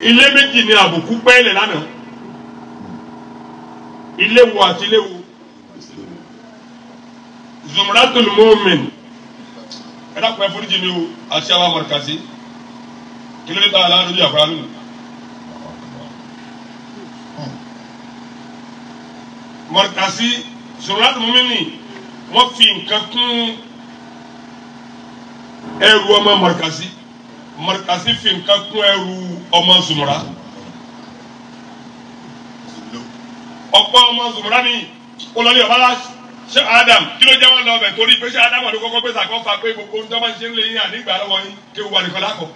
Ilé méjì ni àbùkù pẹ́ẹ́lẹ̀ lánàá. Ilé wo àti ilé wo? Zumratul Mu'min. Ẹ dákun ẹ foríjì mi o, àti àwọn amọ̀rìkàsí. Kí ló dé tá a lọ lórí àkùrá lónìí? Mọ̀rìkàsí Zumratul Mu'min ni wọ́n fi nǹkan kún ẹrù ọmọ mọ̀rìkàsí. Mọ̀rìkàsí fi nǹkan kún ẹrù ọmọ Zumra. Ọ̀pọ̀ ọmọ Zumra mi olórí ọba ṣé Adam kí ló jẹ́ wọn lọ bẹ̀ torí pé ṣé Adam ọdún kọ́kọ́ pé sàkọ́fà pé gbogbo ń tọ́ máa ń ṣe ń lé yín ànígbà lọ́wọ́ yín kí wọ́n wà nìkan lákọ̀ọ́.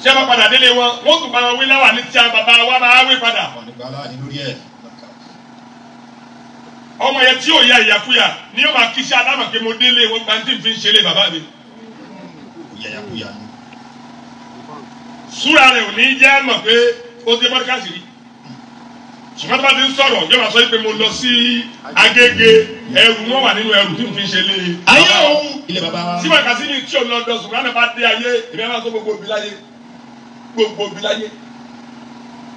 Ṣé wọn padà délé wọn wọ́n tún padà wí láwà ní tí a bàbá wa máa wí padà. Ọmọ yẹn tí yóò ya ìyàkúyà ni yóò máa kí sí Ádámù pé mo délé wọn gba tí n fi ń ṣeré bàbá mi. Súra rẹ̀ ò ní jẹ́ mọ̀ pé ó ti mọ́ríkàsì rí. Ṣùgbọ́n tó bá ti ń sọ̀rọ̀ yóò máa sọ pé mo lọ sí Agége ẹrù wọn wà nínú ẹrù tí n fi ń ṣeré. Ayé òun ilé bàbá wa. Tí màkàsí ni tí òun lọ dọ̀ ṣùgbọ́n náà bá dé ayé èmi máa sọ gbogbo òbí láyé gbogbo òbí láyé.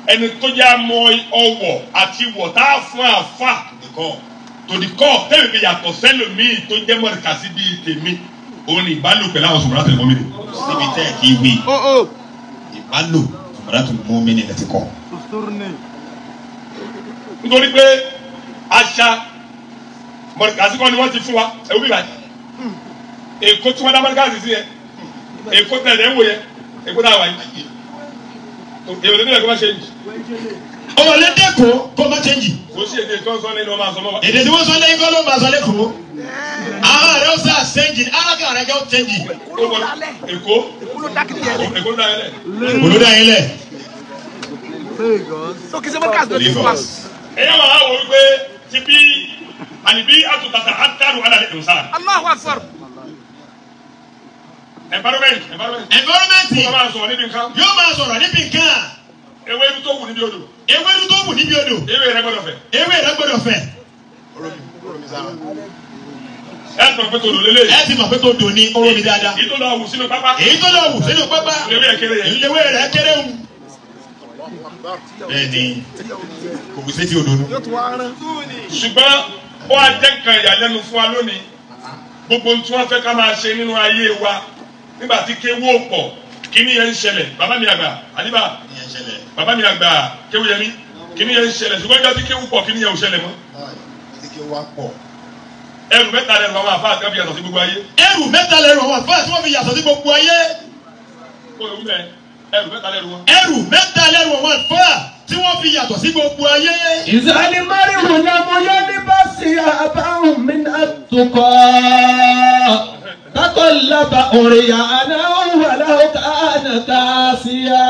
Ẹni tó jẹ́ àmọ́ ọwọ̀ àti wọ̀ tá a fún àfà tòdìkọ́ tẹ́lẹ̀ fi yàtọ̀ sẹ́lòmíì tó jẹ́ mọ̀rìkàsí bíi tèmi òun ni ìbálò pẹ̀lú àwọn Zumratul Mu'min. Síbi tẹ́ ẹ̀ kí wí ìbálò Zumratul Mu'min ẹ̀ ti kọ́. Nítorí pé àṣà mọ̀rìkàsí kọ́ ni wọ́n ti fún wa ẹ̀wú bíbá Èkó tí wọ́n dá mọ̀rìkàsí sí yẹn Èkó tẹ̀lé ń wò yẹn Èkó tá a wà yìí èyí ò ní ẹ̀kọ́ bá ṣe yìí. Ọmọ lẹ́dẹ̀kọ́ kó má ṣe yìí. Kò sí èdè tó ń sọ lẹ́nu ọmọ àsọmọ́ wa. Èdè tí wọ́n sọ lẹ́yìn kọ́ ló máa sọ lẹ́kọ̀ọ́. Àwọn rẹ̀ ó sà ṣẹ́ǹjì alága rẹ̀ jẹ́ ó ṣẹ́ǹjì. Èkó Èkó ló dá yẹn lẹ̀. Èkó ló dá yẹn lẹ̀. Ẹ̀yẹ́ wà á wò wípé ti bí àníbí àtúntàtà àtàrù alàlẹ́ ìwòsàn. Allahu Akbar. Environment. Environment. Yóò máa sọ̀rọ̀ níbi nǹkan. Yóò máa sọ̀rọ̀ níbi nǹkan. Ewédú tó wù níbi odò. Ewédú tó wù níbi odò. Ewé rẹ̀ gbọ́dọ̀ fẹ̀. Ewé rẹ̀ gbọ́dọ̀ fẹ̀. Ẹ ti mọ̀ pé tòdò lélẹ̀. Ẹ ti mọ̀ pé tòdò ni oró mi dáadáa. Èyí tó lọ wù sínú pápá. Èyí tó lọ wù sínú pápá. Ìléwé rẹ̀ kéré yẹn. Ìléwé rẹ̀ kéré wù. Bẹ́ẹ̀ni kò wù sétí odò nù. Ṣùgbọ́n ó wá jẹ́ nǹkan ìyàlẹ́nu fún wa lónìí. Gbogbo ohun tí wọ́n fẹ́ ká máa ṣe nínú ayé wa nígbà tí kéwú pọ̀ kíní yẹn ń ṣẹlẹ̀ bàbá mi àgbà àdìbà bàbá mi àgbà kéwú yẹmí kíní yẹn ń ṣẹlẹ̀ ṣùgbọ́n nígbà tí kéwú pọ̀ kíní yẹn ò ṣẹlẹ̀ mọ́. Ẹrù mẹ́ta lẹ́rù àwọn àfáà tí wọ́n fi yàtọ̀ sí gbogbo ayé. Ẹrù mẹ́ta lẹ́rù àwọn àfáà tí wọ́n fi yàtọ̀ sí gbogbo ayé. Ẹrù mẹ́ta lẹ́rù wọn. Ẹrù mẹ́ta lẹ́rù àwọn àfáà tí wọ́n fi yàtọ̀ sí gbogbo ayé. Ìzàlí márùn-ún náà mo yọ ní bá sí àbáhùn mi náà tó kọ́. تقلب أريانا ولو كان كاسيا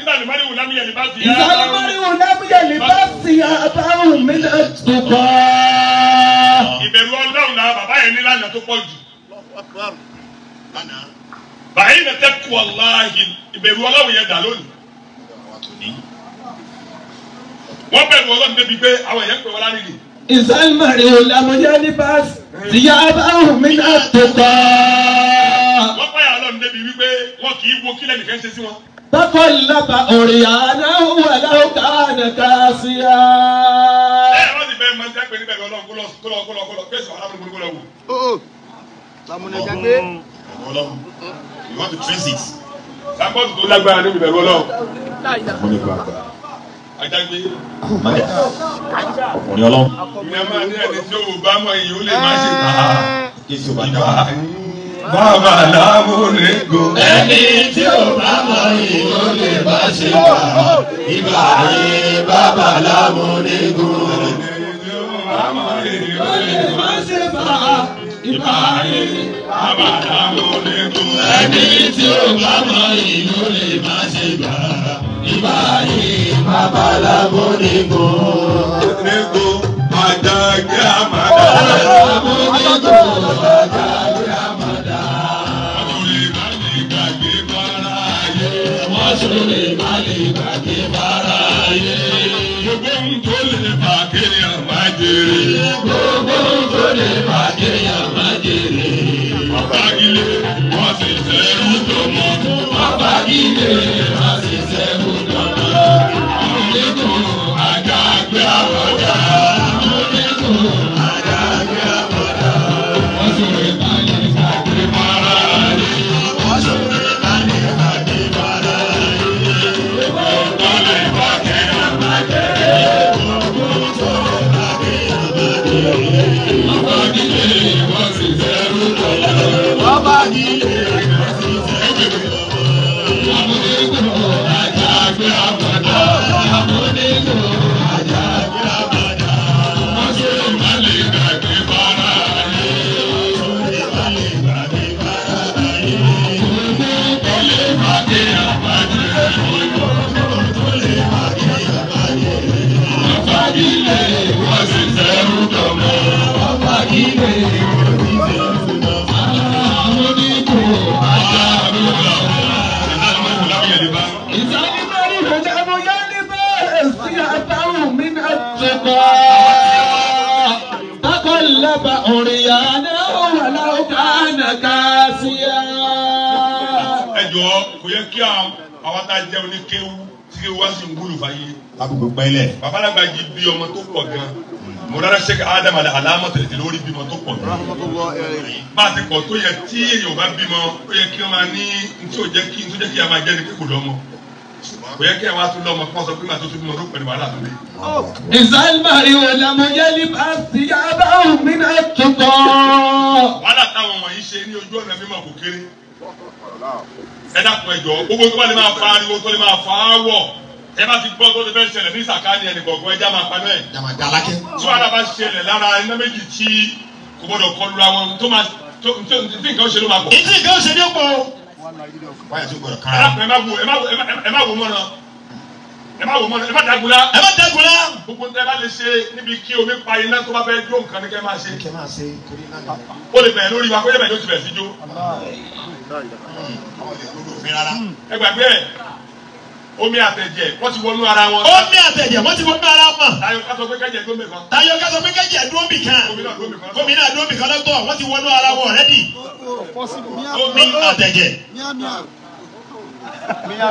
إذا المرء لم يلبس إذا المرء لم يلبس ثيابه من التقى. Ìbẹ̀rù Ọlọ́run náà bàbá yẹn ní lánàá tó pọ̀ jù. Bàyí na tẹ́kù wàláhì ìbẹ̀rù Ọlọ́run yẹn dà lónìí. Wọ́n bẹ̀rù Ọlọ́run débi pé àwọn èèyàn pè wọ́n lánìí. إذا المرء لم يلبس ثيابه من التقى. Wọ́n pààyà Ọlọ́run débi wípé wọn kì í wo kílẹ̀ nìkan ṣe sí wọn. تقلب عريانا ولو كان كاسيا. Ẹ wọ́n sì fẹ́ máa ń jẹ́ pé níbẹ̀ Ọlọ́run kó lọ kó lọ kó lọ kó lọ fèsì ọ̀hún alábòrò kó lọ wò. You want to trace it. Sàpọ̀tù tó lágbára níbi ìbẹ̀rù Ọlọ́run. Ajágbé. Ọkùnrin Ọlọ́run. Ìyá máa ní ẹni tí ó bá mọ èyí ó lè má ṣe bá. Kí o bá dá. Bàbá lámúlẹ́gò. Ẹni tí ó bá mọ èyí ó lè má ṣe bá. Ìbà yìí bàbá lámúlẹ́gò. Ẹni tí ó bá mọ èyí ó lè má ṣe bá. Ìbà yìí bàbá lámúlẹ́gò. Ẹni tí ó bá mọ èyí ó lè má ṣe bá. Ìbà yìí bàbá lámúlẹ́gò. Lẹ́gò àjàgbé àmàdá. Lámúlẹ́gò àjàgbé àmàdá. Wọ́n tún lè má lè gbàgbé bára ayé. Wọ́n Gbogbo ohun tó lè fà kéèyàn má jèrè. Gbogbo tó lè fà kéèyàn má jèrè. Wọ́n fagilé, wọ́n sì tẹ̀rù jọ̀ọ́ kò yẹ kí àwọn tá a jẹun ní kéwú tí kéwú wá sí ń wúlò fáyé. Lábùkù pẹ́lẹ̀. Babalagbaji bí ọmọ tó pọ̀ gan. Mọ̀lára Sheikh Adam alama tẹ̀lé lórí bímọ tó pọ̀ gan. Bá a ti pọ̀ tó yẹ tí èèyàn bá bímọ ó yẹ kí wọ́n máa ní ntí ò jẹ́ kí ntí ó jẹ́ kí a máa jẹ́ ní pé kò lọ́mọ. Kò yẹ kí ẹ wá tún lọ́mọ kí wọ́n sọ pé màá tó tún bímọ tó pẹ̀lú wàhálà tó dé. Ìsàlmàrí ọ̀làmọ̀yẹ́lì bá ti yábà òmìnira tuntun. Wàhálà táwọn wọ̀nyí ṣe ní ojú ọ̀nà mímọ̀ kò kéré. Ẹ dákun ẹ jọ̀ọ́ gbogbo tó bá lè máa fa ariwo tó lè máa fa áwọ̀ ẹ bá ti gbọ́ tó lè fẹ́ ṣẹlẹ̀ ní sàkáàní ẹnì kọ̀ọ̀kan ẹ já máa paná ẹ̀. Tí wàhálà bá ṣẹlẹ̀ lára iná méjì tí kò gbọdọ̀ kọlu ra wọn tó máa tó tí nǹkan ṣe ló máa pọ̀. Ìtì nǹkan ṣe ní ó pọ̀ o. Wáyà tó gbọdọ̀ kára. Ẹ má wo mọ́nà. Ẹ má wo mọ́nà ẹ má dagunlá. Ẹ má dagunlá. Gbogbo tẹ bá lè ṣe níbi kí omi pa iná tó bá fẹ́ jó nǹkan ní kẹ́ máa ṣe. Kẹ́ máa ṣe torí náà nìyẹn. Ó lè bẹ̀rẹ̀ lórí wa kó yẹ bẹ̀rẹ̀ ló ti bẹ̀rẹ̀ sí jó. Ẹ gbàgbé ẹ̀ omi àtẹ̀jẹ̀ wọ́n ti wọnú ara wọn. Omi àtẹ̀jẹ̀ wọ́n ti wọnú ara wọn. Táyọ̀ ká sọ pé kẹ́jẹ̀ dúró mi kan. Táyọ̀ ká sọ pé kẹ́jẹ̀ dúró mi kan. Omi náà dúró mi kan lọ́tọ̀ wọ́n ti wọnú ara wọn already. Omi àtẹ̀jẹ̀.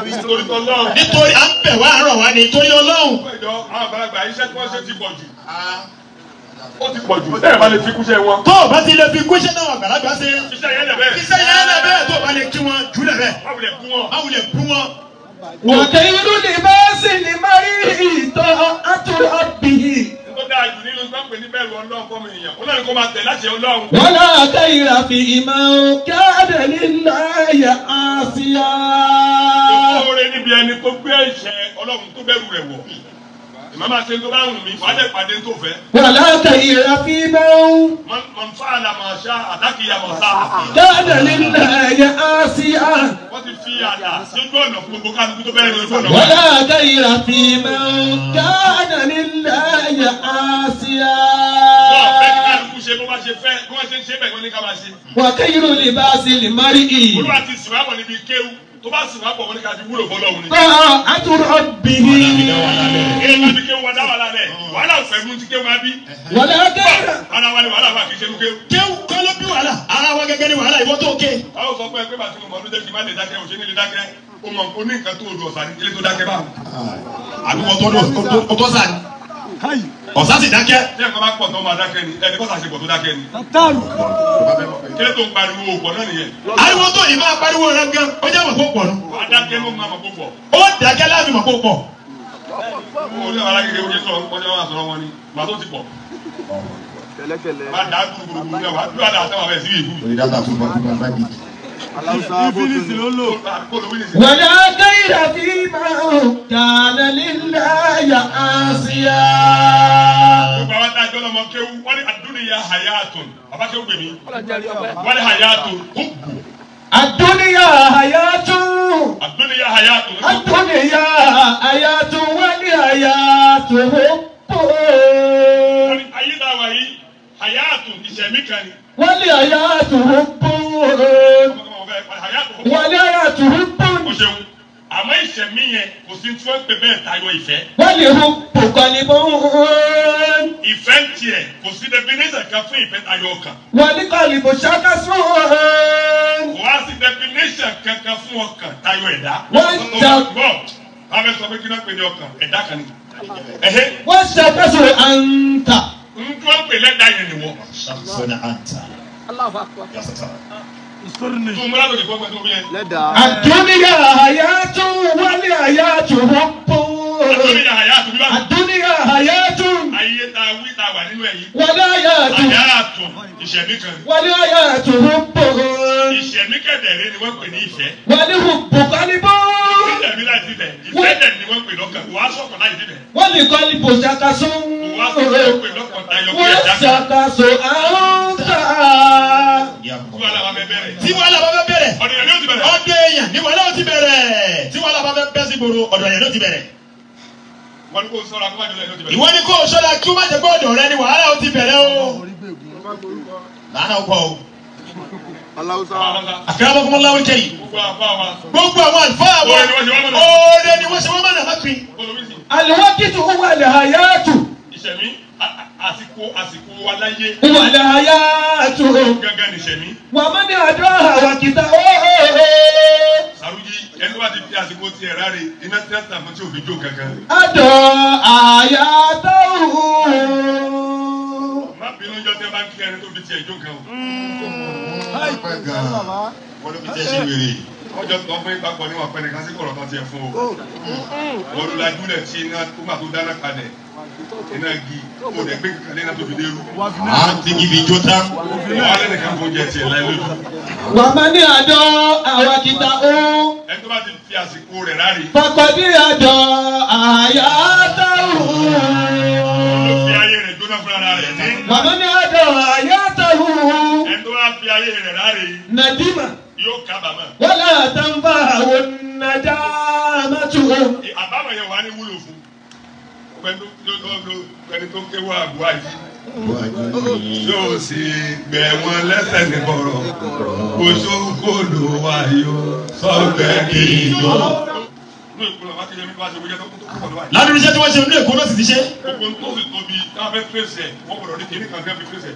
Nítorí Ọlọ́run. Nítorí à ń bẹ̀ wá àárọ̀ wá ní torí Ọlọ́run. Ẹjọ́ àwọn àgbàlagbà iṣẹ́ tí wọ́n ṣe ti pọ̀ jù. Ó ti pọ̀ jù. Bẹ́ẹ̀ bá lè fi kúṣẹ́ wọn. Tó o bá ti lè fi kúṣẹ́ náà àgbàlagbà ṣe. Iṣẹ́ yẹn lẹ̀ bẹ́ẹ̀. Iṣẹ́ yẹn lẹ̀ bẹ́ẹ̀ tó o bá lè kí wọn jù lẹ̀ bẹ́ẹ̀. Má wulẹ̀ bú wọn. Má wulẹ̀ bú wọn. وخير لباس المرء طاعة ربه. Tó dáa jù nínú sọ́pẹ̀ ní bẹ̀rù Ọlọ́run fọ́mọ èèyàn. Ó náà ní kó máa tẹ̀ láti Ọlọ́run. ولا خير في من كان لله عاصيا. Oore níbi ẹni tó gbé ẹ̀ṣẹ̀ Ọlọ́run tó bẹ̀rù rẹ̀ wọ̀. Ìmọ̀ máa ṣe tó bá wù mí, wàá lè pàdé tó fẹ́. ولا خير في من Man fa'ala ma sha'a laqiya ma sa'a. كان لله عاصيا. Wọ́n ti fi àlà sójú ọ̀nà fún gbogbo kálukú tó bẹ̀rẹ̀ lójú ọ̀nà. ولا خير في من كان لله عاصيا. Wọ́n fẹ́ kí kálukú ṣe bó bá ṣe fẹ́, bí wọ́n ṣe ń ṣe bẹ́ẹ̀ wọ́n ní ká máa ṣe. وخير لباس المرء Olúwa ti sìn wá bọ̀ níbi kéwú, tó bá sìn wá bọ̀ wọ́n ní ká fi wúlò fọlọ́run ni. طاعة ربه. Kéwú bá fi kéwú wa dá wàhálà lẹ̀, wàhálà ò fẹ́ mú ti kéwú wa bí. ولا خير Ara wa ni wàhálà wà kì í ṣe inú kéwú. Kéwú kọ́ ló bí wàhálà ara wa gẹ́gẹ́ ni wàhálà ìwọ tó ké. Báwo sọ fún ẹ pé bàtí mo mọ̀ ló jẹ́ kí n má lè dákẹ́, òṣèlú lè dákẹ́, ó mọ̀ ó ní nǹkan tó odò ọ̀sà ní ilé tó dákẹ́ báwo. Àbí wọ́n tó tó sà ní. Ọ̀sá sì dákẹ́. Tí ẹ̀kọ́ bá pọ̀ tó máa dákẹ́ ni, ẹni kọ́ sàṣepọ̀ tó dákẹ́ ni. Kí ló tó ń pariwo òpọ̀ náà nìyẹn? Ariwo tó yìí máa pariwo rẹ gan, ó jẹ́ mọ̀ kó pọ̀ nù. Wà á dákẹ́ ló máa mọ̀ kó pọ̀. Ó dákẹ́ láàfin mọ̀ kó pọ̀. Mo ní àwọn alágége oúnjẹ sọ̀rọ̀ ọjọ́ wọn sọ̀rọ̀ wọn ni, màá tó ti pọ̀. Má dá gbùrùgbùrù náà, wà á dúró àdá àtàwọn abẹ́ sí ìlú. Orí dáta fún bọ́ fún bá bíi. Kó ló wí nìsín. ولا خير في من كان لله عاصيا. Gbogbo àwọn adájọ́ lọ́mọ kéwú, wọ́n ní àdúnyà hayatun. Bàbá kéwú gbèmí. Wọ́n ní hayatun hubbu. الدنيا حياة. Àdúnyà hayatun. الدنيا حياة والحياة حب. Wọ́n ní ayé náà wà yìí, hayatun ìṣẹ̀mí kan ni. والحياة حب. Hayatun hubbu. والحياة حب. O ṣeun. Àmọ́ ìṣẹ̀mí yẹn kò sí tí wọ́n ń pè bẹ́ẹ̀ tayọ ìfẹ́. والحب قلب. Ìfẹ́ ń tiẹ̀ kò sí definition kan fún ìfẹ́ tayọ ọkàn. والقلب شخص. Kò wá sí definition kankan fún ọkàn tayọ ẹ̀dá. Wọ́n jà- Gbọ́, àwọn fẹ́ sọ pé kí náà pè ní ọkàn ẹ̀dá kan ni. Ẹ̀hẹ́, والشخص أنت. ń tí wọ́n pè lẹ́dá yẹn ni wọ́n. Sọ́nà àǹtà. Yasata. Tó mú látòkè fún ọgbẹ́ tó yẹn. الدنيا حياة والحياة حب. Àdúnyà hayatun bí bá. الدنيا حياة Ayé ta wí ta wà nínú ẹ̀ yìí. والحياة Hayatun ìṣẹ̀mí kan ni. والحياة حب. Ìṣẹ̀mí kẹ̀dẹ̀rẹ́ ni wọ́n pè ní ìfẹ́. والحب قلب. Ìṣẹ̀mí láì síbẹ̀. Ìfẹ́ dẹ̀ ni wọ́n pè lọ́kàn. Wàá sọ̀kan láì síbẹ̀. والقلب شخص. Wàá sọ̀kan pè lọ́kàn tayọ pé ẹ̀dá kan. والشخص أنت. Tí wàhálà bá fẹ́ bẹ̀rẹ̀. Tí wàhálà bá fẹ́ bẹ̀rẹ̀. Ọ̀dọ̀ yẹn ni ó ti bẹ̀rẹ̀. Ọ̀dọ̀ èèyàn ni wàhálà ó ti bẹ̀rẹ̀. Tí wàhálà bá fẹ́ bẹ́ sí gbòòrò ọ̀dọ̀ èèyàn ló ti bẹ̀rẹ̀. Wọ́n ní kó sọ̀rọ̀ akọ́bàjọ́ lẹ́yìn ó ti bẹ̀rẹ̀. Ìwọ ni kó o ṣọ́ra kí o má jẹ́ pé ọ̀dọ̀ rẹ ni wàhálà ó ti bẹ̀rẹ̀ o. Làánà ó pọ̀ o. Akramakumullahu al-karim. Gbogbo àfa wa. Gbogbo àwọn àlùfáà wa. Oore ni wọ́n ṣe wọ́n mọ̀nà. Oore ni wọ́n ṣe wọ́n mọ̀nà má pin. Olùwísì. الوقت هو الحياة. Ìṣẹ̀mí àsìkò àsìkò wa láyé. هو الحياة. Gángan ni ìṣẹ̀mí. ومن أدراها وقته Sàrújì. àsìkò tiẹ̀ ráre iná tí wọ́n tàn fún tí òfin jó kankan. Àdó àyàtọ̀. Má bínú jọ tí a bá ń kí ẹni tó fi tiẹ̀ jó kan o. Wọ́n ló fi tẹ́ ṣe wèrè. Ọjọ́ tó ń fún ipa pọ̀ níwọ̀n pẹ́ni kan sí kọ̀rọ̀ kan tiẹ̀ fún o. Olùlàjú lẹ̀ tí iná tó máa tó dáná kalẹ̀ iná igi kò dẹ̀ gbé kankan lẹ́nà tó fi dé rú. À ń ti ibi jó tán. Wọ́n á lẹ́nìkan fún oúnjẹ tiẹ̀ láì lójú. Wà má ní àjọ àwọn kìtà ó. Ẹni tó bá ti fi àsìkò rẹ̀ ráre. Fọkọ̀dí àjọ àyàtọ̀. Ló fi ayé rẹ̀ jóná fúnra rẹ̀ ní. Wà má ní àjọ àyàtọ̀. Ẹni tó bá fi ayé rẹ̀ ráre. Nàdìmà. Yóò kábàámọ̀. Wọ́lá àtàǹfà àwọn nàjà mọ́tò. Àbámọ̀ yẹn wà ní wúlò fún. Ẹni tó kéwọ́ àbúrò yìí. Yóò sì gbẹ̀ wọ́n lẹ́sẹ̀ ní kọ̀rọ̀. Oṣù kò lò wáyò sọ́gbẹ́ kì í lọ. Ládùúgbò iṣẹ́ tí wọ́n ṣe ní Èkó náà sì ti ṣe. Gbogbo tó sì tóbi tá a fẹ́ fèsì ẹ̀ wọ́n gbọ́dọ̀ ní kíní kan tí wọ́n fi fèsì ẹ̀.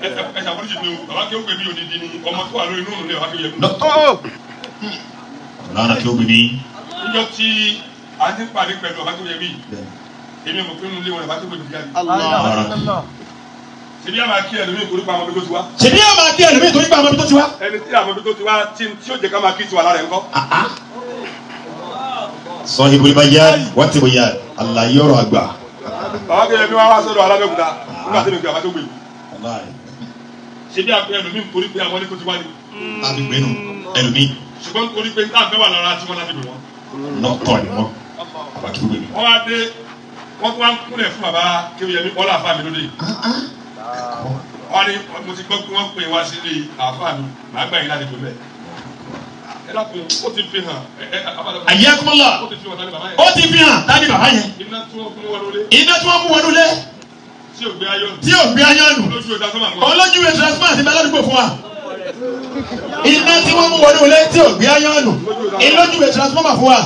Ẹ ṣàforíjì mi o, bàbá kí ó gbé mi òdìdí ni ọmọ tó wà lórí inú òun ní bàbá kí ó yẹ kú. Lára kí ó gbé mi. Níjọ́ tí a ti ń pàdé pẹ̀lú bàbá kí ó yẹ mí, èmi mọ̀ pé inú ilé wọn bàbá kí ó gbé mi jáde. Ṣèbí àmà kí ẹlòmíì torí pa àwọn ibi tó ti wá. Ṣèbí àmà kí ẹlòmíì torí pa àwọn ibi tó ti wá. Ẹni tí àwọn ibi tó ti wá tí ó jẹ́ ká máa kí tiwa lára ẹ̀ ńkọ́. Sahibul bayan wa tibyan àlàyé ọ̀rọ̀ àgbà. Bàbá kí ẹlòmíì wá wá sọ́dọ̀ Alábẹ́òkúta nígbà tí mi gbé bàbá tó gbé mi. Ṣèbí àpẹ ẹlòmíì torí pé àwọn ilé tó ti wá ni. Tàbí gbénu ẹlòmíì. Ṣùgbọ́n torí pé táà fẹ́ wà lára tí wọ́n láti bì wọ́n. Nọ́tọ̀ ni wọ́n bàbá kí ó gbé mi. Wọ́n wá dé wọ́n tún wá ń kúnlẹ̀ fún bàbá Kéwúyẹmí ọlá àfa mi lóde. Wọ́n ní mo ti gbọ́ pé wọ́n pè wá sílé àfa mi màá gbà yín láti tó bẹ́ẹ̀. Ẹ dákun ó ti fi hàn. Ayyakumullah. Ó ti fi hàn tani bàbá yẹn. Iná tí wọ́n mú wọnú lé. Iná tí wọ́n mú wọnú lé. Tí ò gbé ayọ́nù. Tí ò gbé ayọ́nù. Olójú ìwé transfer ti bẹ ládùúgbò fún wa. Iná tí wọ́n mú wọnú lé tí ò gbé ayọ́nù. Olójú ìwé transformer fún wa.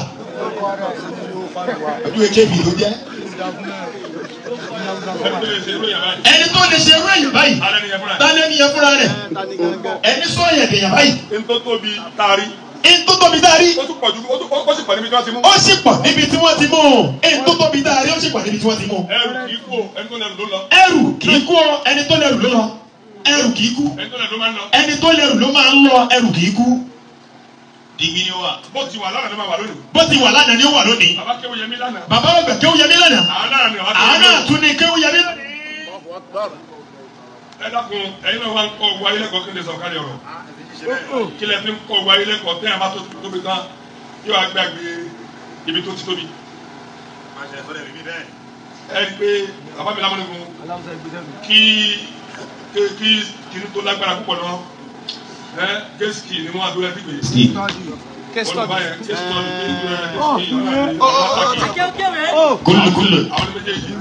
Ojú ìwé kébì ló jẹ́. Ẹni tó lè ṣe irú èèyàn báyìí. Tálẹ́ nìyẹn fúnra rẹ̀. Ẹni sọ èèyàn dèèyàn báyìí. Ntó tóbi taari. Ntó tóbi taari. Ó sì pọ̀ ju ó sì pọ̀ níbi tí wọ́n ti mú. Ó sì pọ̀ níbi tí wọ́n ti mú. Ntó tóbi taari ó sì pọ̀ níbi tí wọ́n ti mú. Ẹrù kì í kú ẹni tó lẹ́rù ló lọ. Ẹrù kì í kú ẹni tó lẹ́rù ló lọ. Ẹrù kì í kú. Ẹni tó lẹ́rù ló máa ń lọ. Ẹni tó lẹ́rù ló máa ń lọ. Ẹrù kì í kú. Dìgbì ni ó wà. Bó ti wà lánàá ló máa wà lónìí. Bó ti wà lánàá ni ó wà lónìí. Bàbá Kéwúyẹmí lánàá. Bàbá ọgbà Kéwúyẹmí lánàá. Àánà tún ní Kéwúyẹmí lónìí. Ẹ dákun ẹ̀yin náà wá ń kọ́ ọgbà ayé lẹ́kọ̀ọ́ kí n lè sọ kárí ọ̀rọ̀. Kí lẹ fi ń kọ́ ọgbà ayé lẹ́kọ̀ọ́ tẹ́yà bá tó tóbi tán yóò wá gbàgbé ibi tó ti tóbi. Ẹ rí i pé bàbá mi lámúnigun kí kí kí tó lágbára púpọ̀ náà gẹ́sìkì ni wọ́n adúlẹ̀ fi gbé. Kúlù kúlù. Àwọn méjèèjì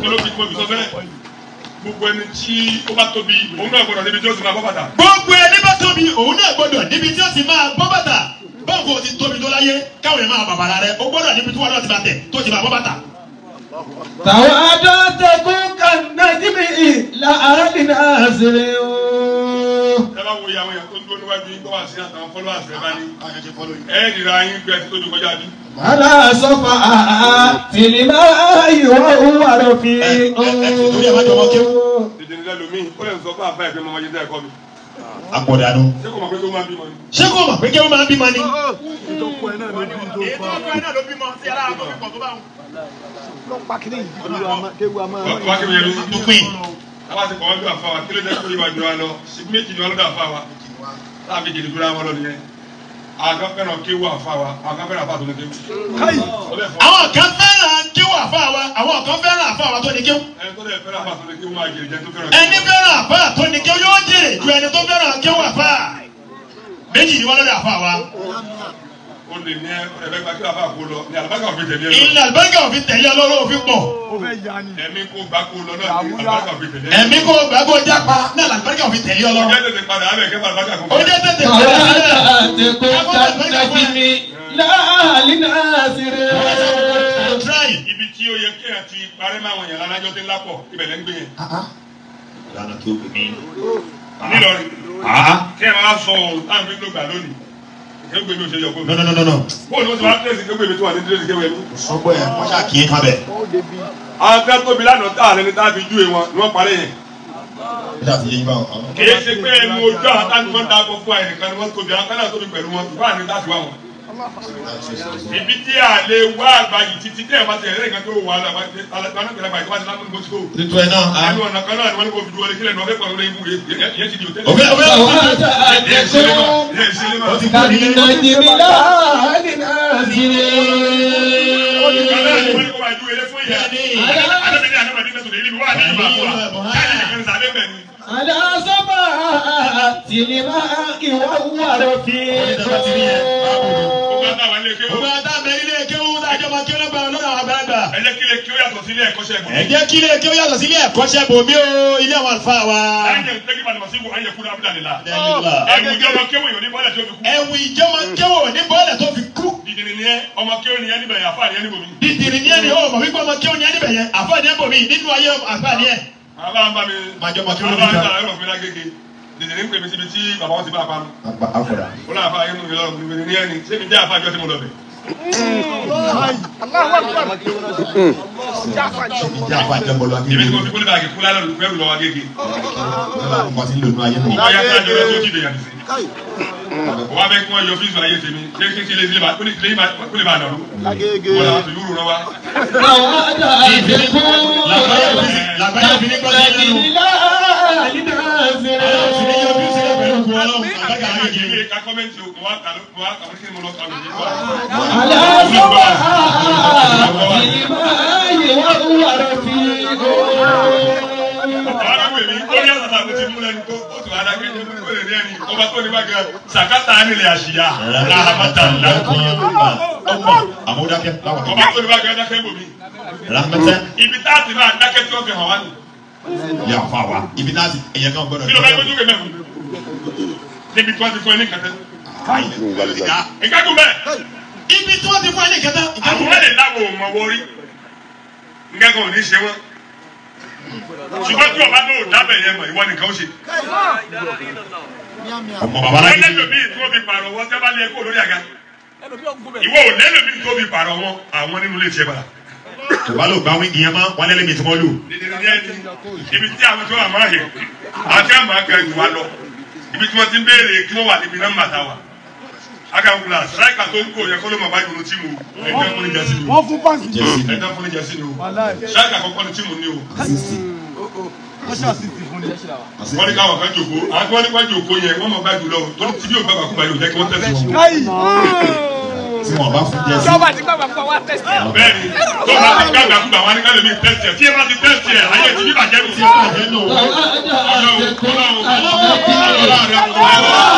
kí ló fi kó ibi sọ bẹ́ẹ̀? Gbogbo ẹni tí ó bá tóbi òun náà gbọ́dọ̀ níbi tí ó sì máa bọ́ bàtà. Gbogbo ẹni bá tóbi òun náà gbọ́dọ̀ níbi tí ó sì máa bọ́ bàtà. Báwo ti tóbi tó láyé káwọn yẹn máa bàbàrà rẹ o gbọ́dọ̀ níbi tí wọn náà ti máa tẹ̀ tó ti máa bọ́ bàtà. Tàwọn adọ́tẹ̀kùn kan náà jíbi láàárín náà ṣeré o. Ẹ bá wo ìyàwó yẹn tó ń dúró níwájú yín tó wà sí àtàwọn followers rẹ bá ní. Ẹ rira yín gbé ẹtí tó ju kọjá bí. Màlá sọ́fà tìlímà ìwọ òwò àròfin. Ẹ torí ẹ má jọmọ kéwú. Dèdè nílẹ̀ lomi, ó lè sọ fún àfáà ẹ̀gbẹ́ mọ́mọ́ yẹn tẹ́ ẹ̀kọ́ mi. Àpọ̀dànù. Ṣé kò mọ̀ pé tó máa ń bímọ ni? Ṣé kò mọ̀ pé kéwú máa ń bímọ ni? Wá kí mi yẹn ló. Dúpin. Àwa ti kọ̀ wọ́n bí àfa wa, kí ló jẹ́ kó yíwa jura lọ? Ṣìbí méjì ni wọ́n lọ́dọ̀ àfa wa. Táà méjì ni jura wọn lọ nìyẹn. Àwọn kan fẹ́ràn kéwú àfa wa, àwọn kan fẹ́ràn àfa tó ní kéwú. Àwọn kan fẹ́ràn kéwú àfa wa, àwọn kan fẹ́ràn àfa wa tó ní kéwú. Ẹni tó lè fẹ́ràn àfa tó ní kéwú máa jèrè jẹ́ tó fẹ́ràn. Ẹni fẹ́ràn àfa tó ní kéwú yóò jèrè ju ẹni tó fẹ́ràn kéwú àfa. Méjì ni wọ́n lọ́dọ̀ àfa wa. O lè ní ẹ̀fẹ́ gba kí àfa kó lọ, ní àlùbáríkà òfin tẹ̀lé ẹ lọ. Ilẹ̀ àlùbáríkà òfin tẹ̀lé ọlọ́rọ̀ òfin pọ̀. Ẹ̀mí kó gbà kó lọ náà ní àlùbáríkà òfin tẹ̀lé ẹ lọ. Ẹ̀mí kó gbà kó jápa náà àlùbáríkà òfin tẹ̀lé ọlọ́rọ̀. Ó jẹ́ tètè padà abẹ́ kẹfà àlùbáríkà kó. Ó jẹ́ tètè padà abẹ́. Tàwọn adọ́tẹ̀kùn kan náà jíbi láàárín náà ṣeré o. Ibi tí ó yẹ kí ẹ ti parẹ́ máa wọ̀nyàn lálájọ́ tí ń lápọ̀ ibẹ̀ lẹ́ ń gbé yẹn. Ìlànà tó gbé mi. Nílọrin. Kí ẹ máa sọ ohun táwọn fi ń lògbà lónìí. Kéwé mi ò ṣe yọ kó mi. No. Bóòlù ó ti wá tẹ̀sí kéwé mi tó wà ní tẹ̀sí kéwé mi. Sọ́gbọ́ ẹ̀ wọ́n ṣáà kì í kan bẹ̀. Àwọn tẹ́ tóbi lánàá tá àlẹ́ ní tá a fi júwe wọn ni wọ́n parẹ́ yẹn. Kìí ṣe pé ẹnu ojú àwọn táwọn máa ń da gbogbo àìnìkan ni wọ́n tóbi àwọn kan náà tóbi pẹ̀lú wọn bá ní láti wá wọn. Ibi tí a lè wá àgbáyé títí tẹ́ ẹ̀ bá ti ẹ̀rẹ́ nǹkan tó wà á Tuntun ẹ̀ náà. ẹnu ọ̀nà kan náà ni wọ́n ní kó fi dúró kílẹ̀ ní wọ́n fẹ́ pàrọ̀ lórí ibú yẹn ti di òtẹ́lẹ̀. Òfé òfé ó ti kú ní كالنجم لا لنازلين على سماء الماء وهو رفيق Gbogbo àtàbẹ̀ ilé kéwú dájọ́ máa kéwú lọ́gbà lọ́dọ̀ àwọn àgbàlagbà. Ẹ jẹ́ kí ilé kí ó yàtọ̀ sí ilé ẹ̀kọ́ṣẹ́ Ẹ jẹ́ kí ilé kéwú yàtọ̀ sí ilé ẹ̀kọ́ṣẹ́ bòmí o, ilé àwọn àlùfáà wa. Ẹ̀wù ìjọba kéwù yìí ní bọ́lẹ̀ tó fi kú. Ẹ̀wù ìjọba kéwú ní bọ́ọ̀lẹ̀ tó fi kú. Dìdìrì ni ẹ, ọmọ kéwù ni ẹ níbẹ̀ yẹn, àfáà ni ẹ níbò mí. Dìdìrì ní ẹni ó mọ̀ wípé ọmọ kéwú ní ẹni bẹ̀ yẹn, àfáà ní ẹ bò mí nínú ayé àfáà ní ẹ. Bàbá ń bá mi. Máa jọ ọmọ kéwú lórí Bàbá ń ìjà. ta ẹ̀rọ fún mi lágége. Dìdìrì ń pè mí síbi tí bàbá wọn ti bá a panu. Àkọ́dà. Ó náà àfáà yín mú mi lọ́rùn mi ní ẹni. Ṣé mi jẹ́ àfáà jọ tí mo lọ bẹ̀? Ìjà àfáà jẹ́ bọ́lú Èmi tí mo akéwì. fi kólé báàgì kú lálẹ́ olùkọ́ lọ́wọ́ agége. Nǹkan tí ń lò ní ayé nù. Ọ̀pọ̀ ayé àti àjọ tó jìnnà yàtọ̀ sí. Wọ́n á fẹ́ kí wọ́n yọ fíìsì ayé tèmi. Ṣé kí ilé ilé kó lè bá dàrú? Wọ́n làwọn tó yúrò rán wa. Làgbáyé fi ní gbọ́dọ̀ lẹ́nu. لا لنازلين Fi ní yọ fíìsì lẹ́ pẹ̀lú ògùn ọlọ́run. Àgbàgà akéwì. Ilé ka kọ́mẹ́ntì o, mo wá kà ló, mo wá kà mo ní kí ni mo lọ kà lóye. على سماء الماء وهو رفيق Àwọn akẹ́kọ̀ọ́ mi, ó ní àtàtà mo ti mú lẹ́nu tó, ó sì wá dákẹ́ ní ó lè rí ẹni, ọba tó ní bá gẹ, sàkátà nílẹ̀ àṣìyá, rahamata lakum. Àwọn ó dákẹ́ láwọn Ọba tó ní bá gẹ dákẹ́ bò mí. Rahmatan Ibi tá a ti máa dákẹ́ tí wọ́n fi hàn wá nù. yà fà wá. Ibi náà ti ẹ̀yẹ kan gbọ́dọ̀. Kí ló bá gbójú kẹ mẹ́fù? Níbi tí wọ́n ti fún ẹ ní kàtẹ́. Ìkágun bẹ́ẹ̀. Ibi tí wọ́n ti fún ẹ ní kẹta. Àwọn lè láwọ̀ ò mọ̀ wọrí. Nǹkan kan ò ní ṣe wọ́n. Ṣùgbọ́n tí ọba náà dábẹ̀ yẹn mọ̀, ìwọ nìkan ó ṣe. Ọmọ bàbá láyé. Ẹlẹ́lòmíì tí wọ́n fi pààrọ̀ wọn tẹ́ bá lé kó lórí àga. Ìwọ ò lẹ́lòmíì tó fi pààrọ̀ wọn àwọn nínú ilé tiẹ̀ padà. Tòbá ló gba wíńgì yẹn mọ́, wọ́n lẹ́lẹ́mì tí wọ́n lù. Dídìrín ní ẹni ibi tí àwọn tí wọ́n máa hẹ̀ àti àwọn máa ga jù wá lọ. Ibi tí wọ́n ti ń béèrè kí wọ́n wà níbi nọ́mbà tá a wà. Akàwùlà síráìkà tó ń kó yẹ kó ló máa bá jòló tíìmù ẹ̀dá fún ní jẹ́sí ni o. Wọ́n fún pàǹsì. Ẹ̀dá fún ní jẹ́sí ni o. Síráìkà kọ́kọ́ ni tíìmù ní o. Wọ́n ṣàṣìṣì fún ni. Wọ́n ní káwọn kan jòkó, àwọn tí wọ́n ní kó jòkó yẹn wọ́n máa bá jù lọ. Torí tí bí ògbà bàkúbà yóò jẹ́ kí wọ́n tẹ̀sí wọn. Káyì. Tí wọ́n bá fún jẹ́sí. Sọ́ba ti gbàgbà fún wa tẹ̀sí. Bẹ́ẹ̀ni, tó bá ti gbàgbà kúgbà wọn ní ká lè mi tẹ́sí ẹ̀. Tí ẹ bá ti tẹ́sí ẹ̀, ayé ti bí bàjẹ́ nù. Bàjẹ́ nù. Ọlọ́run, Ọlọ́run, Ọlọ́run, Ọlọ́run, Ọlọ́run, Ọlọ́run,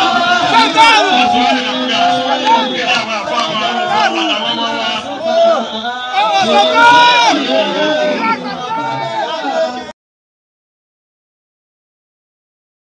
Ọlọ́run,